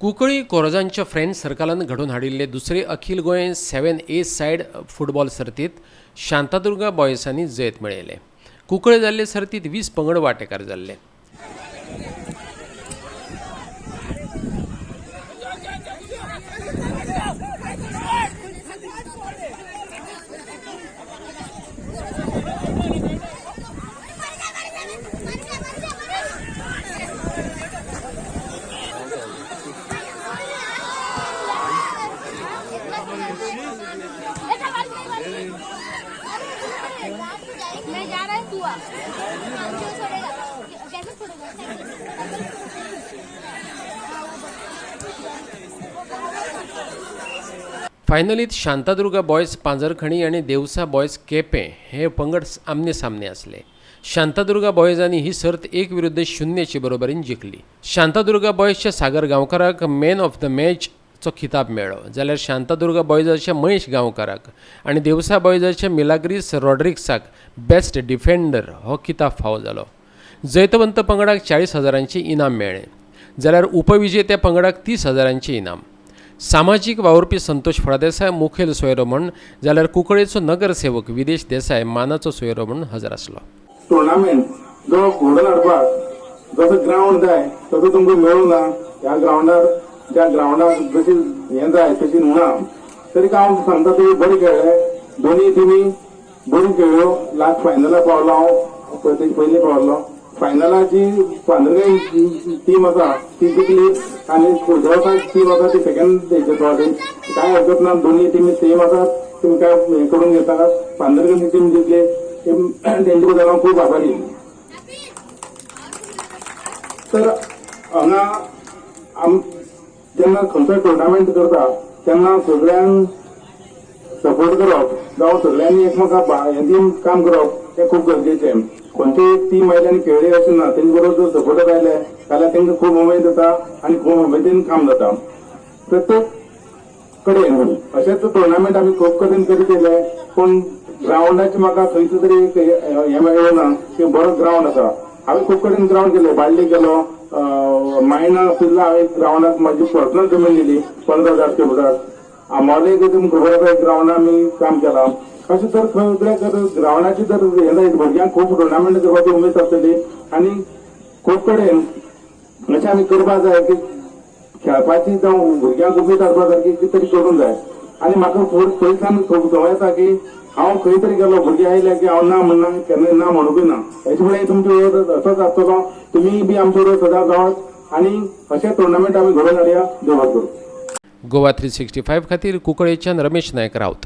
Cuncolim कोरजांच्या friend सर्कलान घडोवन हाडिल्ले दुसरे अखील गोंय 7 ए सायड फुटबॉल सर्तीत शांतादुर्गा बॉयसांनी जैत मेळयलें. कुंकळे जाल्ले सर्तीत 20 पंगड वांटेकार जाल्ले. मैं जा रहा है, तू आ. क्यों छोड़ेगा? कैसे छोड़ेगा? फायनलीत शांतादुर्गा बॉयज पांजरखणी आनी देवसा बॉयज केपें हे पंगड आमने सामने आसले. शांतादुर्गा बॉयजांनी ही सर्त 1 विरुद्ध 0चे बरोबरीन जिखली. शांतादुर्गा बॉयजच्या सागर गांवकाराक मॅन ऑफ the मॅचचो खिताब मेळ्ळो, जाल्यार शांतादुर्गा बॉयजाच्या महेश गांवकाराक आनी देवसा बॉयजाच्या मिलाग्रीस रॉड्रिक्साक बेस्ट डिफेंडर हो किताब फावो जालो. जैतवंत पंगडाक 40 हजारांचें इनाम मेळ्ळें, जाल्यार उपविजेत्या पंगडाक 30 हजारांचें इनाम. सामाजीक वावुरपी संतोष फळदेसाय मुखेल सोयरो म्हूण, जाल्यार कुंकळेचो नगरसेवक विदेश देसाय मानाचो सोयरो म्हूण हजर आसलो. टुर्नामेंट जो घडोवन हाडपाक जसो ग्रावंड जाय तसो तुमकां मेळूंक ना. ह्या ग्रावंडार, ज्या ग्रावंडार जशी हें जाय तशी ना. तरी हांव सांगता, तुमी बरें खेळ्ळे. दोनी टिमी बऱ्यो खेळ्ळ्यो. लास्ट फायनला पावलो हांव, तेजे पयलीं पावलो. फायनलाची पांदरगांय टीम आसा ती जिखली आनी देवसा टीम आसा ती सेकंड हेजेर पावली. कांय हरकत ना, दोनी टिमी सेम आसात. तुमी काय हें करून घेता. पांदरगांची टीम जिखली तेंचे बद्दल हांव खूब आभारी. तर हांगा आम जेन्ना खंयचोय टुर्नामेंट करता तेन्ना सगळ्यांक सपोर्ट करप जावं सगळ्यांनी एकमेका हें दिवन काम करप हें खूब गरजेचें. खंयची एक टीम आयली आनी खेळ्ळी अशें ना. तेंचे बरोबर जर सपोर्टर आयले जाल्यार तांकां खूब उमेद जाता आनी खूब उमेदीन काम जाता. प्रत्येक कडेन अशेंच टुर्नामेंट आमी खूब कडेन करीत येयले, पूण ग्रावंडाचे म्हाका खंयच तरी एक हें मेळ्ळें ना की बरो ग्रावंड आसा. हांवें खूब कडेन ग्रावंड केले. बाळ्ळी गेलो, मायणा पिर्ला, हांवें ग्रावंडाक म्हाजी पर्सनल जमीन दिली 15,000 स्क्वेअर फुटाक. आंबोले तुमकां खबर आसा, ग्रावंडार आमी काम केलां. अशें जर सगळे जर ग्रावंडाची जर हें जायत, भुरग्यांक खूब टुर्नामेंट करपाची उमेद आसतली आनी खूब कडेन अशें आमी करपाक जाय की खेळपाची जावं भुरग्यांक उमेद हाडपा सारकी कितें तरी करूंक जाय. आनी म्हाका पयसान खूब संवय आसा की हांव खंय तरी गेलो, भुरगे आयले की हांव ना म्हणना, केन्ना ना म्हणूंकय ना. हेचे फुडें तुमचे बरोबर असोच आसतलो. तुमी बी आमचे बरोबर सदांच रावात आनी अशे टुर्नामेंट आमी घडोवन हाडया. देव बरें करूं. गोवा 365 खातीर कुंकळेच्यान रमेश नायक राऊत.